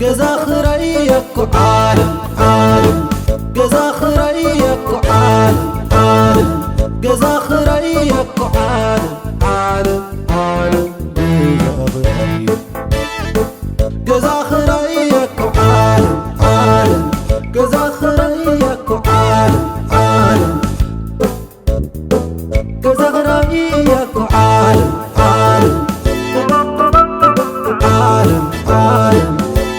ገዛ ኽራይ እኮ ዓለም ዓለም፣ ገዛ ኽራይ እኮ ዓለም ዓለም፣ ገዛ ኽራይ እኮ ዓለም ዓለም ዓለም፣ ገዛ ኽራይ ገዛ ኽራይ እኮ ዓለም ዓለም፣ ገዛ ኽራይ እኮ ዓለም ዓለም፣ ገዛ ኽራይ እኮ ዓለም ዓለም፣ ዓለም ዓለም፣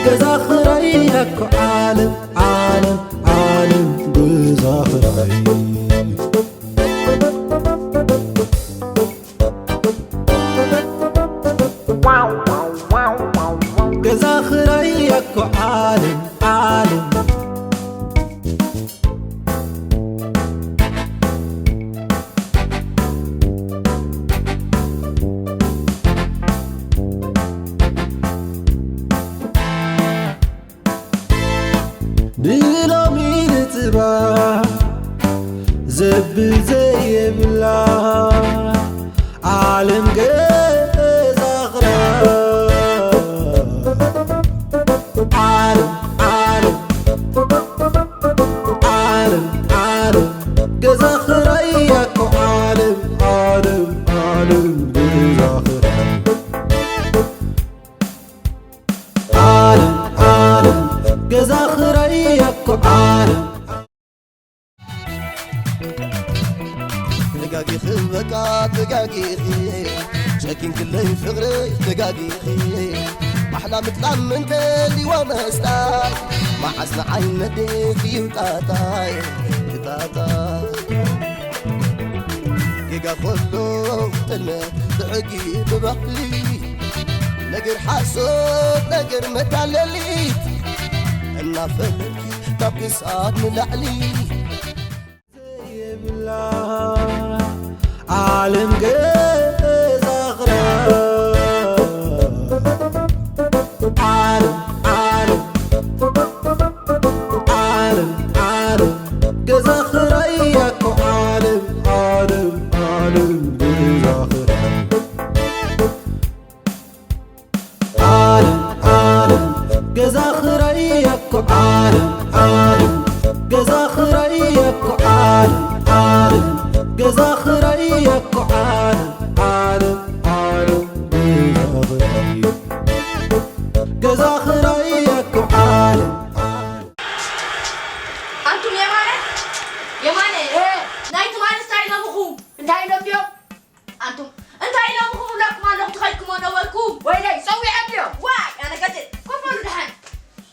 ገዛ ኽራይ እኮ ዓለም ዓለም ዓለም፣ ገዛ ኽራይ ገዛ ኽራይ እኮ ዓለም ዓለም። ብሎሚ ንጽባሕ ዘብል ዘየብላ ዓለም ገዛ ኽራይ። ዓለም ዓለም ዓለም ዓለም፣ ገዛ ኽራይ እኮ ዓለም ዓለም ዓለም፣ ገዛ ኽራይ ዓለም ዓለም፣ ገዛ ኽራይ እኮ ዓለም። ተጋጊኺ በቃ ተጋጊኺ፣ ጨኪንክለይ ፍቕረይ ተጋጊኺ። ማሕላ ምጥቃም እንተልይዋ መስጣይ፣ መዓስ ንዓይ ነዴኺ እዩ ጣጣይ፣ ጣጣይ። ጌጋ ከሎ ጥልመት ብሕጊ ብባህሊ፣ ነገር ሓሶት ነገር መታለሊት፣ እናፈለልኪ ካብ ክሳድ ንላዕሊ። ዘይብላ ዓለም ገዛ ኽራይ። ዓለም ዓለም ዓለም ዓለም፣ ገዛ ኽራይ እኮ ዓለም ዓለም ዓለም፣ ገዛ ኽራይ። ዓለም ዓለም፣ ገዛ ኽራይ እኮ ዓለም ዓለም፣ ገዛ ኽራይ እኮ ዓለም ዓለም፣ ገዛ ኽራይ እኮ ዓለም ዓለም ዓለም፣ ገዛ ኽራይ፣ ገዛ ኽራይ እኮ ዓለም ዓለም። ኣንቱም የማነ፣ የማነ፣ እ። ናይ ትማሊ እንታይ ኢሎምኹም? እንታይ ኢሎም ድዮም? ኣንቱም እንታይ ኢሎምኹም እብለኩም ኣለኹ፣ ተኸድኩሞ ነበርኩም። ወይለይ፣ ጸዊዐ ድዮም? ዋይ፣ ኣነ ገድእ። ኮፍ በሉ ደሓን።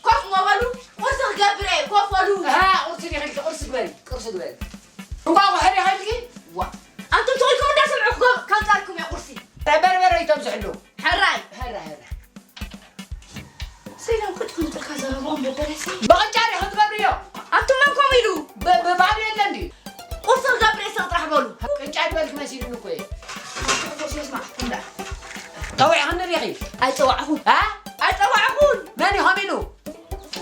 ኮፍ እሞ በሉ። ቁርሲ ክገብር እየ፣ ኮፍ በሉ። ኣሃ፣ ቁርሲ ዲኺ ኢልኪ፣ ቁርሲ ግበሪ፣ ቁርሲ ግበሪ። እንቋቑሖ ዲኺ ኢልኪ? ዋ፣ ኣንቱም ተኸድኩም እንዳሰምዑ ክገ-፣ ከምጻልኩም እየ ቁርሲ። በርበረ ይተብዝሑ ኣለዉ። ሕራይ። ሕራይ፣ ሕራይ። ሰይዳን ቁጭ ክንጥልካ ዘረባኦም በበለሲ። ብቕጫ ዲኺ ትገብርዮ? ኣንቱም መን ከምኡ ኢሉ? ብ-፣ ብባዕሉ የለን ድዩ? ቁርሲ ክገብር እየ፣ ስቕ ጥራሕ በሉ። ቅጫ ዝበልክ መሲሉኒ እኮ እየ። ቁርሲ ስማዕ፣ እንዳ። ጠዊዕኽኒ ዲኺ? ኣይጸዋዕኹን። ኣ? ኣይጸዋዕኹን። መን እዩ ከምኡ ኢሉ?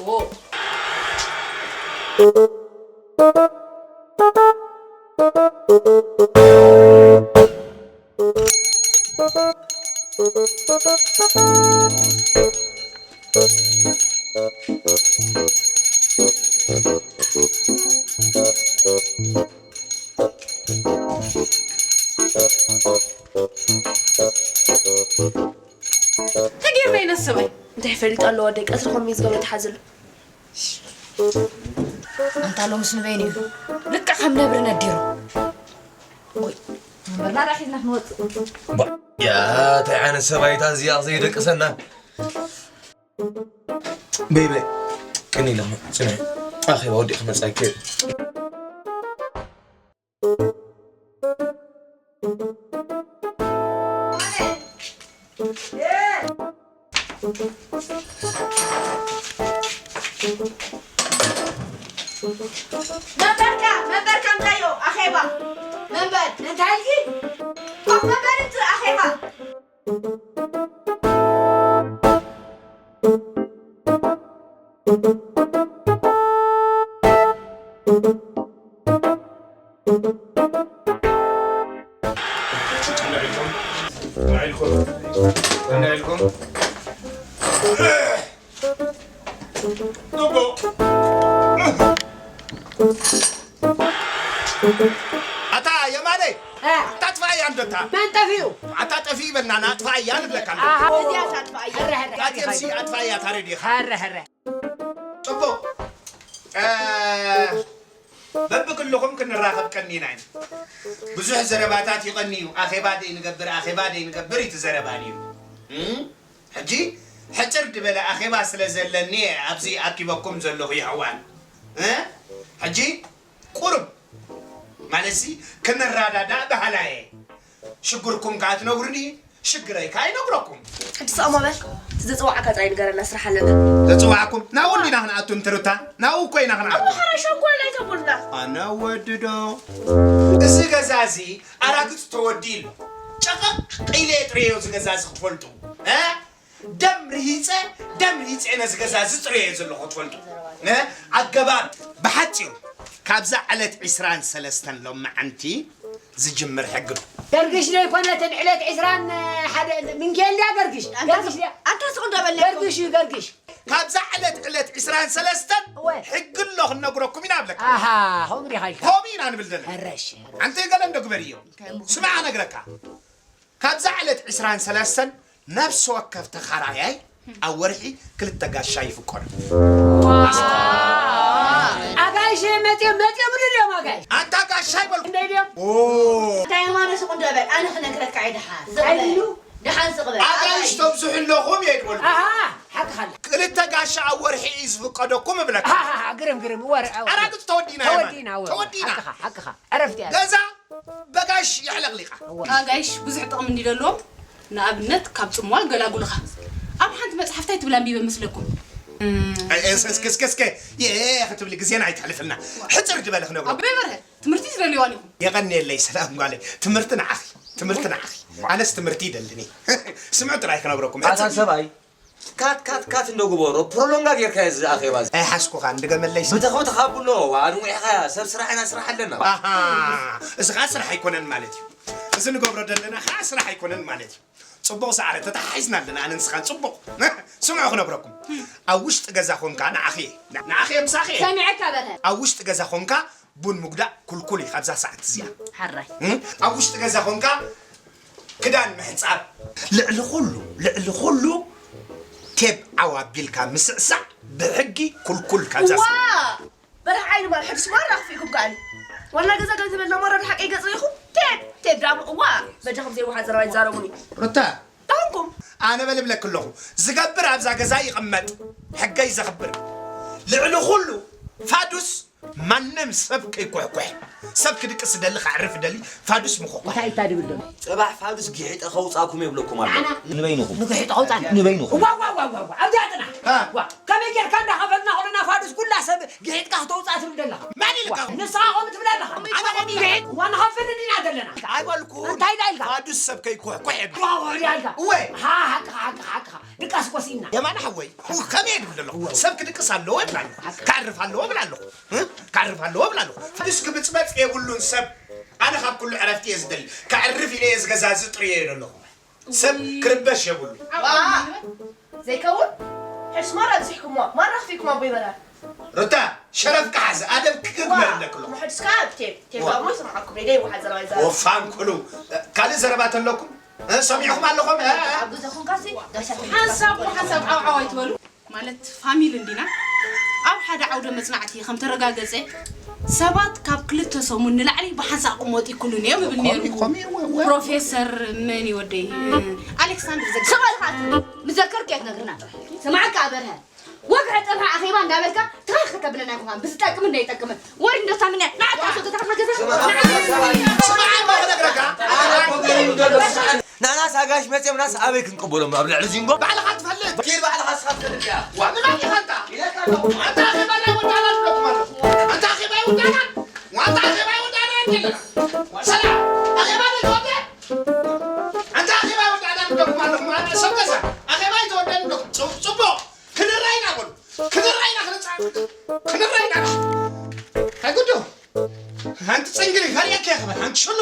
ኦ። ተገይርና ኢና ሰብኣይ። እንታይ ይፈልጥ ኣለዎ፣ ደቂ ቀትሪ ከምኡ እዩ ዝገብሮ፣ ተሓዝሉ። ኣንታ ሎምስ ንበይኑ እዩ። ልክዕ ከም ነብሪ ነዲሩ። ወይ፣ መንበርና ራሒልና ክንወጽእ። ባ-፣ ያ፣ እንታይ ዓይነት ሰብኣይ እታ እዚኣ ዘይደቅሰና? በይ፣ በይ፣ ቅኒ ኢለ እሞ፣ ጽንሒ። ኣኼባ ወዲእ ክመጻ ይከድ። መንበርካ፣ መንበርካ እንታይ እዩ? ኣኼባ። መንበር፣ እንታይ ኢልኪ? ኮፍ መበሊ ትርኢ ኣኼባ። ጽቡቕ። ኣታ የማነ፣ እ። ኣታ ጥፋእያ እንዶ እታ። መን ጠፊኡ? ኣታ ጠፊኡ በልና፣ ኣጥፋእያ ንብለካ ኣሎ። ኣሃ። እዚኣ እታ ኣጥፋእያ። ሀረ፣ ሀረ። ኣትየምሲ ኣጥፋእያ ታረዲኻ። ሀረ፣ ሀረ። ጽቡቕ። እ፣ በብግልኹም ክንራኸብ ቀኒና ኢና። ብዙሕ ዘረባታት ይቐንዩ። ኣኼባ ደይንገብር፣ ኣኼባ ደይንገብር እዩ እቲ ዘረባ ነይሩ። እም? ሕጂ ሕጭር ዝበለ ኣኼባ ስለ ዘለኒ እየ ኣብዚ ኣኪበኩም ዘለኹ የሕዋን። እ? ሕጂ ቁሩብ ማለትሲ ክንረዳዳእ በሃላይ እየ። ሽግርኩም ከኣ ትነግሩኒ፣ ሽግረይ ከኣ ይነግረኩም። ሕጂ ስቕ እሞ በል፣ እቲ ዘጽዋዕካ ጥራይ ንገረና፣ ስራሕ ኣለና። ዘጽዋዕኩም? ናብኡ እንዲና ክንኣቱ፣ እንትርታ ናብኡ እኮ ኢና ክንኣቱ። ኣቦ ሓራ ሸንኮለል ኣይተብሉና። ኣነ ወዲ ዶ? እዚ ገዛ እዚ ኣራግጽ ተወዲሉ። ጨቐቕ ኢለ እየ ጥርየዮ እዚ ገዛ እዚ ክትፈልጡ። እ? ደም ርሂጸ፣ ደም ርሂጸ ነዚ ገዛ እዚ ጽርየዮ ዘለኹ ክትፈልጡ። እ? ኣገባብ ብሓጺሩ፣ ካብዛ ዕለት ዕስራን ሰለስተን ሎማዓንቲ ዝጅምር ሕጊ። ገርግሽ ዘይኮነትን ዕለት ዕስራን ሓደ ምንኬል ድያ ገርግሽ? ኣንታ ገርግሽ ድያ? ኣንታ ስቕ እንዶ በል። ገርግሽ እዩ ገርግሽ። ካብዛ ዕለት ዕለት ዕስራን ሰለስተን እወ። ሕጊ ኣሎ ክንነግረኩም ኢና ብለካ። ኣሃ፣ ከምኡ ዲኻ ኢልካ? ከምኡ ኢና ንብል ዘለና። ሕረሽ፣ ሕረሽ። ኣንቲ ገለ እንዶ ግበርዮ። እንታይ እሞ? ስማዕ ነግረካ። ካብዛ ዕለት ዕስራን ሰለስተን ነፍሲ ወከፍ ተኻራያይ ኣብ ወርሒ ክልተ ጋሻ ይፍቀዶ። ኣጋይሽ መጽዮም፣ መጽዮም ኢሉ ድዮም ኣጋይሽ? ኣንታ ጋሻ ይበልኩ። እንደ ድዮም? ኦ። እንታይ የማነ ስቕ እንዶ በል፣ ኣነ ክነግረካ እየ ደሓን። ኣይሉ? ደሓን ስቕ በል። ኣጋይሽ ተብዝሑ ኣለኹም እየ ድበልኩ። ኣሃ፣ ሓቅኻ ኣሎ። ክልተ ጋሻ ኣብ ወርሒ እዩ ዝፍቀደኩም እብለካ። ኣሃ፣ ግርም፣ ግርም፣ ወር-፣ ኣራግጽ ተወዲና የማነ። ተወዲና፣ ወር-፣ ተወዲና። ሓቅኻ፣ ሓቅኻ። ዕረፍቲ እያ። ገዛ በጋሽ የሕለቕሊቓ። ኣጋይሽ ብዙሕ ጥቕሚ እንዲ ደለዎም፣ ንኣብነት ካብ ጽምዋ ገላጉልኻ። ኣብ ሓንቲ መጽሓፍ ታይ ትብል ኣንቢበ መስለኩም? እም። እስከ፣ እስከ፣ እስከ፣ የ-፣ የ-፣ ክትብሊ ግዜና ኣይተሕልፍልና። ሕጽር ዝበለ ክነግሮ። ኣቦይ በርሀ፣ ትምህርቲ ትደልይዋ ዲኹም? የቐንየለይ ሰላም ጓለይ። ትምህርቲ ንዓኺ፣ ትምህርቲ ንዓኺ። ኣነስ ትምህርቲ ይደልኒ። ስምዑ ጥራይ ክነግረኩም። ኣታ ሕጽር ሰብኣይ፣ ካት፣ ካት፣ ካት እንዶ ግበሮ፣ ፕሮሎንጋ ጌርካዮ እዚ ኣኼባ እዚ። ኣይሓስኩኻን፣ ድገመለይ። ብተኽ፣ ብተኽ ኣብሎ፣ ኣንዊሕኻያ፣ ሰብ ስራሕ ኢና፣ ስራሕ ኣለና። ኣሃ፣ እዚ ኸዓ ስራሕ ኣይኮነን ማለት እዩ። እዚ ንገብሮ ዘለና ኸዓ ስራሕ ኣይኮነን ማለት እዩ። ጽቡቕ ሰዓረ፣ ተተሓሒዝና ኣለና፣ ኣነ ንስኻን ጽቡቕ። ስምዑ ክነግረኩም። ኣብ ውሽጢ ገዛ ኾንካ ንዓኺ እየ። ንዓኺ እየ፣ ምሳኺ እየ። ሰሚዐካ በርሀ። ኣብ ውሽጢ ገዛ ኾንካ ቡን ምጉዳእ ኩልኩል እዩ ካብዛ ሰዓት እዚኣ። ሕራይ። እም? ኣብ ውሽጢ ገዛ ኾንካ ክዳን ምሕጻብ። ልዕሊ ኩሉ፣ ልዕሊ ኩሉ ቴብ ዓው ኣቢልካ ምስዕሳዕ ብሕጊ ኩልኩል ካብዛ ዋ! ሰዓት። በርሀ ዓይኒ ማል ሕድስ ማራ ኣኽፊእኩም ከኣኒ። ዋና ገዛ ገለ ተበልና ማራ ንሓቀይ ገጽ ርኢኹም? ቴብ! ቴብ ዳሙ እዋ! በጃኹም ዘይወሓጥ ዘረባ ይዛረቡኒ። ሩታ! ደሓንኩም? ኣነ በል እብለኪ ኣለኹ። ዝገብር ኣብዛ ገዛ ይቕመጥ። ሕገይ ዘኽብር። ልዕሊ ኩሉ ፋዱስ ማንም ሰብ ከይኩሕኩሕ፣ ሰብ ክድቅስ ዝደሊ፣ ከዕርፍ ዝደሊ፣ ፋዱስ ምኹሕኳሕ። እንታይ እታ ድብል ዘሎ? ጽባሕ ፋዱስ ጊሒጠ ከውጻኩም የብለኩም ኣሎ። ንዓና? ንበይንኹም። ንግሒጦ ከውጻና? ንበይንኹም። ዋ፣ ዋ፣ ዋ፣ ዋ፣ ዋ፣ ኣብዚኣ ጽናሕ። ዋ፣ ከመይ ጌርካ እንዳኸፈልና ከለና ፋዱስ ኩላ ሰብ ጊሒጥካ ክተውጻ ትብል ዘለኻ? መን ኢልካ? ንስኻ ከምኡ ትብል ኣለኻ? ኣነ ከምኡ ኢለ? ዋ፣ ንኸፍል እንዲና ዘለና። ኣይበልኩ። እንታይ ኢላ ኢልካ? ፋዱስ ሰብ ከይኩሕኩሕ የብለኩም። ዋ፣ ዋ፣ ኢልካ። እወ። ሃ፣ ሓቅኻ፣ ሓቅኻ፣ ሓቅኻ። ድቃስ ቆሲና። የማነ ሓወይ፣ ኡ፣ ከመይ ድብል ኣለኹ? ሰብ ክድቅስ ኣለዎ እብል ኣለኹ። ከዕርፍ ኣለዎ እብል ኣለኹ። እ? ከዕርፍ ኣለዎ እብል ኣለኹ። ፋዱስ ክብጽበጽ የብሉን ሰብ። ኣነ ካብ ኩሉ ዕረፍቲ እየ ዝደሊ። ከዕርፍ ኢለ እየ ዝገዛዝእ ጥሩይ እየ ዘለኹ። ሰብ ክርበሽ የብሉ። ዋ! ዘይከውን? ሕድስ ማራ ኣብዚሕኩሞ። ማራ ኣኽፊእኩም ኣቦይ በርሀ። ሩታ፣ ሸረፍካ ሓዚ፣ ኣደብ ክግበር ኣለክሎ። ሕድስ ከኣ ኣብ ቴፕ፣ ቴፕ ዋ። ኣሞ ይስምዓኩም። ደይ ወሓት ዘረባ ይዛረብ። ወፋን ኩሉ። ካልእ ዘረባ ተለኩም? እ፣ ሰሚዕኹም ኣለኹም? እ፣ እ። ኣብ ገዛኹም ካሲ፣ ጋሻ ሓንሳብ፣ ሓንሳብ ዓው ዓው ኣይትበሉ። ማለት ፋሚሊ እንዲና። ኣብ ሓደ ዓውደ መጽናዕቲ ከም ተረጋገጸ፣ ሰባት ካብ ክልተ ሰሙን ንላዕሊ ብሓንሳእ ክቕመጡ ይክእሉን እዮም ይብል ነይሩ። ኮሚ፣ ኮሚ፣ ወ-፣ ወ-፣ ፕሮፌሰር መን እዩ ወደይ? ኣሌክሳንደር ዘግ-፣ ስቕ በል ኢኻ ትብል። ምዘከርኩ እያ ትነግርና። ስማዕካ በርሀ። ወግሐ ጸብሐ ኣኼባ እንዳበልካ ትኻኽ ከተብለና ኣይኮንካን። ብዝጠቅምን ዘይጠቅምን። ወሪ እንዶ ሳምንያ፣ ንዓካ ሰው ተተሓገዘ። ስማዕ፣ ስማዕ፣ እሞ ክነግረካ። ኣነ እኮ ገሪሙ ዘሎ ስማዕ። ናናስ ኣጋይሽ መጽዮምናስ ኣበይ ክንቅበሎም? ኣብ ልዕሊ ዚንጎ? ባዕልኻ ትፈልጥ። ኪድ ባዕልኻ እስኻ ትፈልጥ እያ። ዋ፣ ንመን ኢኻ ኣንታ? ኢለካ ኣለኹ። ኣንታ ኣኼባ ናይ ወዳእና ንብለኩም ኣለኹ። ኣንታ ኣኼባ ይወዳእና። ዋንታ ኣኼባ ይወዳእና እንዲና። ሰላም። ኣኼባ ዶ ተወደ? ኣንታ ኣኼባ ይወዳእና ንብለኩም ኣለኹ። ኣንታ ሰብ ገዛ። ኣኼባ ይተወደን ንብለኩም። ጽ-፣ ጽቡቕ። ክንረኣይና በሉ። ክንረኣይና ክንጻ-፣ ክንረኣይና። ኣይጉዱ። ሓንቲ ጽንግሪ ፈሪየካ እየ ክበል። ሓንቲ ሽሉ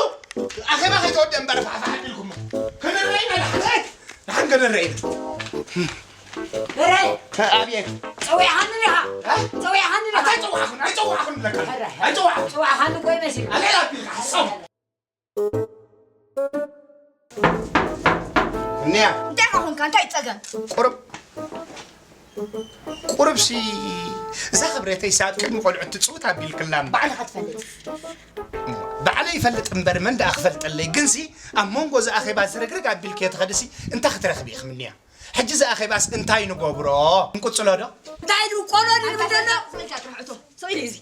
ኣኼባ ከይተወደ እምበር ፋሕፋሕ ኣቢልኩሞ። ክንረኣይና ደሓን። ደሓን ክንረኣይና። በረ። ኣብየት። ጸዊዕኻኒ ዲኻ? እ? ጸዊዕኻኒ ዲኻ? ኣታ ኣይጸዋዕኹን፣ ኣይጸዋዕኹን ብለካ። ኧረ፣ ኣይጸዋዕኹን። ጸዋዕኻኒ እኮ ይመስል። ኣታ ኢላ ኣቢልካ ሓሳብ። እንያ። እንታይ ኢኻ ኾንካ? እንታይ ጸገም? ቁሩብ፣ ቁሩብሲ እዛ ክብረተይሲ ኣብ ቅድሚ ቆልዑት ትጽውት ኣቢልክላ እምበር። ባዕልኻ ትፈልጥ። ባዕለይ ይፈልጥ እምበር መን ደኣ ክፈልጠለይ? ግንሲ ኣብ መንጎ እዚ ኣኼባ ዝርግርግ ኣቢልክዮ ትኸድሲ እንታይ ክትረኽቢ ኢኺ ምንያ? ሕጂ እዚ ኣኼባስ እንታይ ንገብሮ? ክንቅጽሎ ዶ? እንታይ ኢሉ ቆሎ ድብል ዘሎ? ስቕ ኢልካ ጥራሕ እቶ። ስቕ ኢሉ እዚ።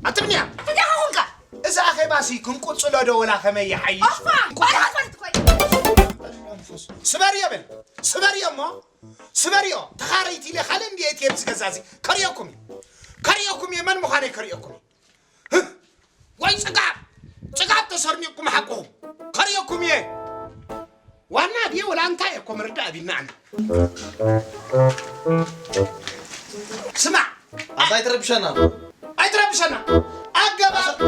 ኣቲ ብንያም! እንታይ ኾንካ? እዚ ኣኼባሲ ክንቅጽሎ ዶ ወላ ከመይ ይሓይሽ? ኦፋ! ባዕልኻ ትፈልጥ እኮ ኢኻ። ስበርዮ በል! ስበርዮ እሞ! ስበርዮ! ተኻረይቲ ኢለ ካልእ እንድየ እትየ ኣብዚ ገዛ እዚ። ከርእየኩም እየ። ከርእየኩም እየ። መን ምዃነይ ከርእየኩም እየ። ወይ ጽጋብ! ጽጋብ ተሰርኒቕኩም ሓቅኹም። ከርእየኩም እየ። ዋና ድየ ወላ እንታይ እኮ ምርዳእ ኣቢልና ኣና። ስማዕ! ኣታ ኣይትረብሸና። ኣይትረብሸና። ኣገባብ፣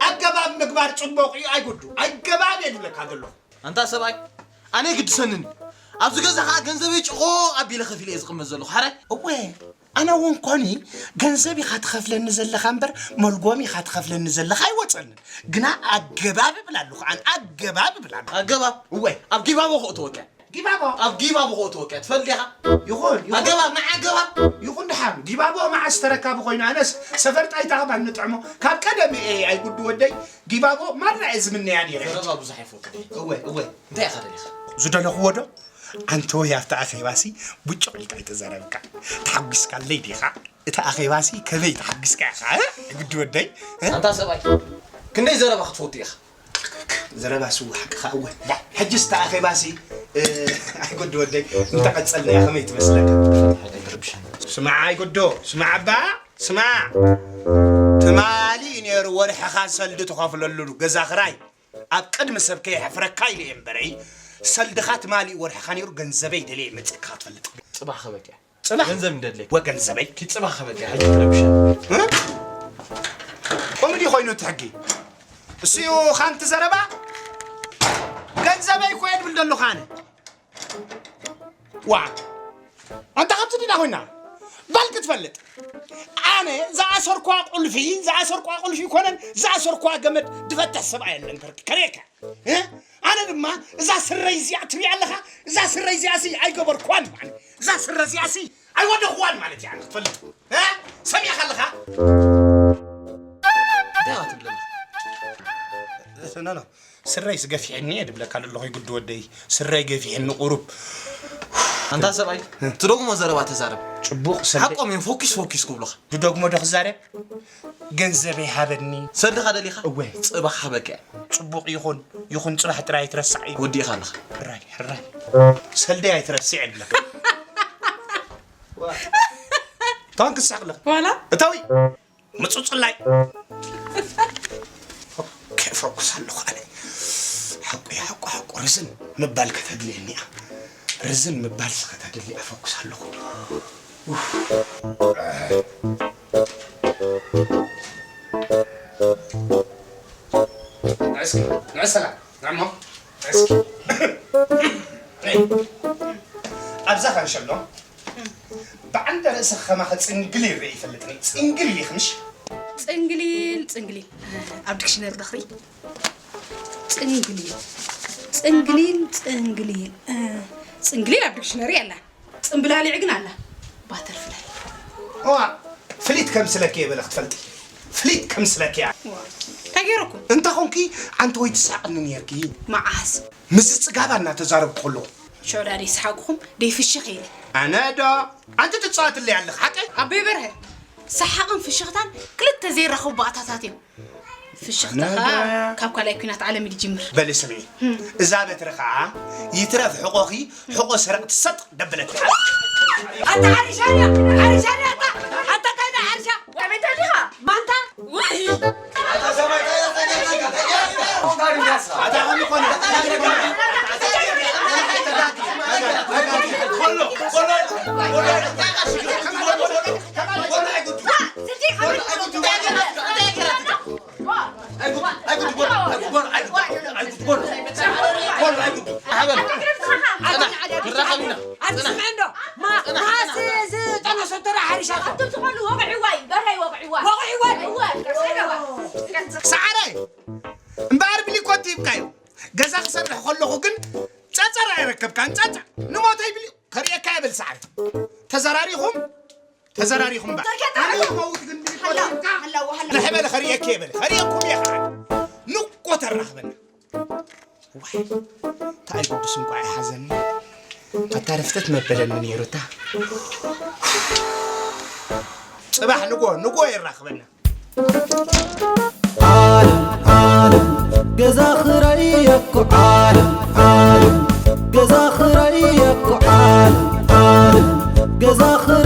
ኣገባብ ምግባር ጽቡቕ እዩ፣ ኣይጉዱ። ኣገባብ እየ ዝብለካ ዘለኹ። ኣንታ ሰብኣይ፣ ኣነ ግድሰንን እዩ። ኣብዚ ገዛ ኸዓ ገንዘበይ ጭቖቕ ኣቢለ ከፊለ እየ ዝቕመጥ ዘለኹ። ሓራይ? እወ፣ ኣነ እውን ኮኒ ገንዘብ ኢኻ ትኸፍለኒ ዘለኻ እምበር፣ መልጎም ኢኻ ትኸፍለኒ ዘለኻ ኣይወጸንን። ግና ኣገባብ እብል ኣለኹ፣ ኣነ ኣገባብ እብል ኣለኹ። ኣገባብ? እወ። ኣብ ጊባቦ ከእትወካ። ጊባቦ? ኣብ ጊባቦ ከእትወካ። ትፈልጥ ዲኻ? ይኹን፣ ይኹን። ኣገባብ፣ ንዓ ኣገባብ። ይኹን ደሓን። ጊባቦ መዓስ ተረካቢ ኮይኑ፣ ኣነስ ሰፈር ጣይታ ኸባን ንጥዕሞ። ካብ ቀደም እየ ኣይጉዱ ወደይ። ጊባቦ ማራ እየ ዝምነያ ነይረ። ዘረባ ብዙሕ ኣይፈቱ። እወ፣ እወ። እንታይ ኢኻ ደሊኻ? ዝደለኽዎ ዶ? ኣንተ ወይ ኣብቲ ኣኼባሲ ብጭቕ ኢልካ ኣይተዛረብካ። ተሓጒስካለይ ዲኻ? እቲ ኣኼባሲ ከመይ ተሓጒስካ ኢኻ? እ? ግዲ ወደይ? እ? ኣንታ ሰብኣይ፣ ክንደይ ዘረባ ክትፈቱ ኢኻ? ዘረባ ስዋ ሓቅኻ እወ። ሕጅስ እቲ ኣኼባሲ፣ እ፣ ኣይ ግዲ ወደይ፣ እንተቐጸልናዮ ከመይ ትመስለካ? ኣይትረብሸኒ። ስማዕ ኣይ ግዶ፣ ስማዕ ኣባ፣ ስማዕ። ትማሊ እዩ ነይሩ ወርሕኻ ሰልዲ ትኸፍለሉ ገዛ ክራይ። ኣብ ቅድሚ ሰብ ከየሕፍረካ ኢለ እየ እምበረይ፣ ሰልድኻ ትማሊ ወርሕኻ ነይሩ፣ ገንዘበይ ደልየ መጺእካ ክትፈልጥ። ጽባሕ ክበኪ። ጽባሕ? ገንዘብ እንደድለይ። ወገንዘበይ? ኪ ጽባሕ ክበኪ፣ ሕጂ ትረብሸ። እ? ከምኡ ድዩ ኮይኑ እቲ ሕጊ? እሱ እዩ ኻንቲ ዘረባ? ገንዘበይ እኮ እየ ድብል ዘለኹ ኣነ። ዋ! ኣንታ ካብቲ ዲና ኮይና? በል ክትፈልጥ። ኣነ ዝኣሰርኳ ቁልፊ፣ ዝኣሰርኳ ቁልፊ ይኮነን፣ ዝኣሰርኳ ገመድ ድፈትሕ ሰብኣይ የለን ከር-፣ ከርእየካ። እ? ኣነ ድማ እዛ ስረይ እዚኣ ትሪኣ ኣለኻ? እዛ ስረይ እዚኣሲ ኣይገበርኳን ማለት። እዛ ስረ እዚኣሲ ኣይወደኽዋን ማለት እያ፣ ኣነ ክትፈልጥ። እ? ሰሚዕካ ኣለኻ? እንታይ ኢኻ ትብለኒ? ኖ፣ ኖ። ስረይስ ገፊሕኒ እየ ድብለካ ዘለኹ፣ ይግዲ ወደይ። ስረይ ገፊሕኒ ቁሩብ። ኣንታ ሰብኣይ፣ ትደግሞ ዘረባ ተዛረብ። ጽቡቕ ሰልዲ ሓቆም እዮም፣ ፎኪስ፣ ፎኪስ ክብሉኻ። ትደግሞ ዶ ክዛረብ? ገንዘበይ ሃበኒ። ሰልድኻ ደሊኻ? እወ። ጽባሕ ሃበካ። ጽቡቕ ይኹን፣ ይኹን ጽባሕ ጥራይ ኣይትረሳዕ እዩ። ወዲእኻ ኣለኻ። ሕራይ፣ ሕራይ። ሰልደይ ኣይትረስዕ እየ ድብለካ። ታንክስ ሳቕለኽ። ዋላ? እታዊ። ምጹጽላይ። ኦኬ፣ ፈኩስ ኣለኹ ኣነ። ሓቁ እዩ፣ ሓቁ፣ ሓቁ። ርዝን ምባል ከተድልየኒ እያ። ርዝን ምባል ከተድሊ እያ፣ ፈኩስ ኣለኹ። ኡፍ። ንዕስኪ፣ ንዕስ ሰላም፣ ንዕሞ፣ ንዕስኪ። ኣብዛ ካንሸሎ ብዓንደ ርእሰ ከማኸ ጽንግሊል ርእየ ይፈልጥኒ። ጽንግሊል ኢኽንሽ? ጽንግሊል፣ ጽንግሊል። ኣብ ዲክሽነሪ ዶ ክርኢ? ጽንግሊል። ጽንግሊል፣ ጽንግሊል። እ፣ ጽንግሊል ኣብ ዲክሽነሪ ኣላ። ጽምብላሊዕ ግን ኣላ። ባተርፍላይ። እዋ፣ ፍሊት ከም ስለኪ እየ በለ ክትፈልጢ። ፍሊት ከም ስለኪ እያ። እዋ፣ እንታይ ገይረኩም? እንተ ኾንኪ፣ ኣንቲ ወይ ትሳቕኒ ነይርኪ። መዓስ? ምስዚ ጽጋባ እናተዛረብኩ ከለኹ። ሽዑ ደኣ ደይሰሓቕኹም፣ ደይፍሽኽ ኢለ። ኣነ ዶ? ኣንቲ ትጻወትለይ ኣለኺ፣ ሓቀይ? ኣቦይ በርሀ፣ ሰሓቕን ፍሽኽታን ክልተ ዘይራኸቡ ባእታታት እዮም። ፍሽኽታኻ ኣነ ዶ? ካብ ካልኣይ ኲናት ዓለም እዩ ዝጅምር። በሊ ስምዒ፣ እም። እዛ በትሪ ኸዓ ይትረፍ ሕቖኺ፣ ሕቖ ሰረቕቲ ሰጥ ደበለት። ኣታ ሓሪሻ ድያ? ሓሪሻ ድያ ኣታ? ኣታ ካይዳ ሓሪሻ? ከመይ ተሊኻ? ማንታ? ውይ! እምበኣር ብሊኮት ሂብካዮ። ገዛ ክሰርሕ ከለኹ ግን ጸጸር ኣይረከብካን። ጸጸር ንሞተይ ብሊ ከርእየካ የብል ሳዕሪ። ተዘራሪኹም ተዘራሪኹም እምበር። ተርኪያ ኣነ ተርኪያ። ክመውት ግን ብሊኮት ሂብካ ንሕበለ ከርእየኪ የብል። ከርእየኩም እየ ከዓ። ንቆ ተራኽበና። ዋይ፣ እንታይ ቅዱስ እንቋዕ ይሓዘኒ። ኣታ ረፍተት መበለኒ ነይሩ እታ። ጽባሕ ንጎ፣ ንጎ የራኽበና። ዓለም ዓለም ገዛ ኽራይ እኮ ዓለም ዓለም ገዛ ኽራይ እኮ ዓለም ዓለም ገዛ ኽራይ